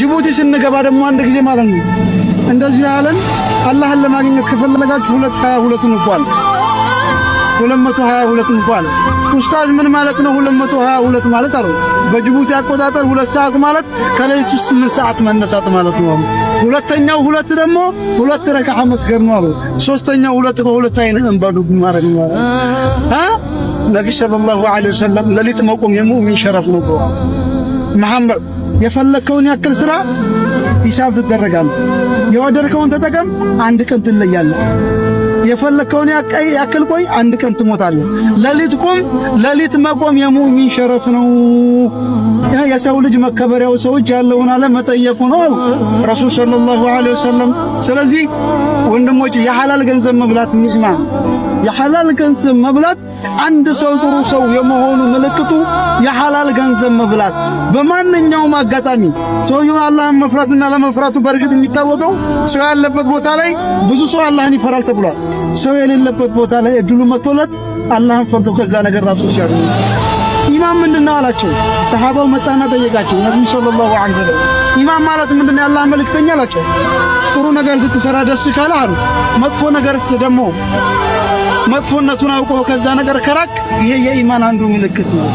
ጅቡቲ ስንገባ ደግሞ አንድ ጊዜ ማለት ነው እንደዚሁ ያለን አላህን ለማግኘት ከፈለጋችሁ 222 እንኳን 222 እንኳን። ኡስታዝ፣ ምን ማለት ነው 222 ማለት አሉ። በጅቡቲ አቆጣጠር 2 ሰዓት ማለት ከሌሊቱ 8 ሰዓት መነሳት ማለት ነው። ሁለተኛው ሁለት ደግሞ ሁለት ረካዓ መስገድ ነው አሉ። ሶስተኛው ሁለት ከሁለት አይን እንባ ዱብ ማድረግ ነው አሉ። ነቢ ሰለላሁ ዐለይሂ ወሰለም ሌሊት መቆም የሙእሚን ሸረፍ ነው ብለዋል። መሐመድ፣ የፈለከውን ያክል ስራ፣ ሂሳብ ትደረጋለህ። የወደድከውን ተጠቀም፣ አንድ ቀን ትለያለህ። የፈለከውን ያክል ቆይ፣ አንድ ቀን ትሞታለህ። ሌሊት ቁም። ሌሊት መቆም የሙእሚን ሸረፍ ነው። የሰው ልጅ መከበሪያው ሰዎች ያለውን አለ መጠየቁ ነው አሉ ረሱል ሰለላሁ ዐለይሂ ወሰለም። ስለዚህ ወንድሞች፣ የሐላል ገንዘብ መብላት ኒዕማ፣ የሐላል ገንዘብ መብላት፣ አንድ ሰው ጥሩ ሰው የመሆኑ ምልክቱ የሐላል ገንዘብ መብላት። በማንኛውም አጋጣሚ ሰውየው አላህን መፍራትና አለመፍራቱ በእርግጥ የሚታወቀው ሰው ያለበት ቦታ ላይ ብዙ ሰው አላህን ይፈራል ተብሏል። ሰው የሌለበት ቦታ ላይ እድሉ መጥቶለት አላህን ፈርቶ ከዛ ነገር ራሱ ሲያድን። ኢማን ምንድነው አላቸው። ሰሃባው መጣና ጠየቃቸው ነብዩ ሰለላሁ ዐለይሂ ወሰለም። ኢማን ማለት ምንድነው የአላህ መልእክተኛ አላቸው። ጥሩ ነገር ስትሰራ ደስ ካለ አሉት። መጥፎ ነገር ደግሞ መጥፎነቱን አውቆ ከዛ ነገር ከራቅ ይሄ የኢማን አንዱ ምልክት ነው።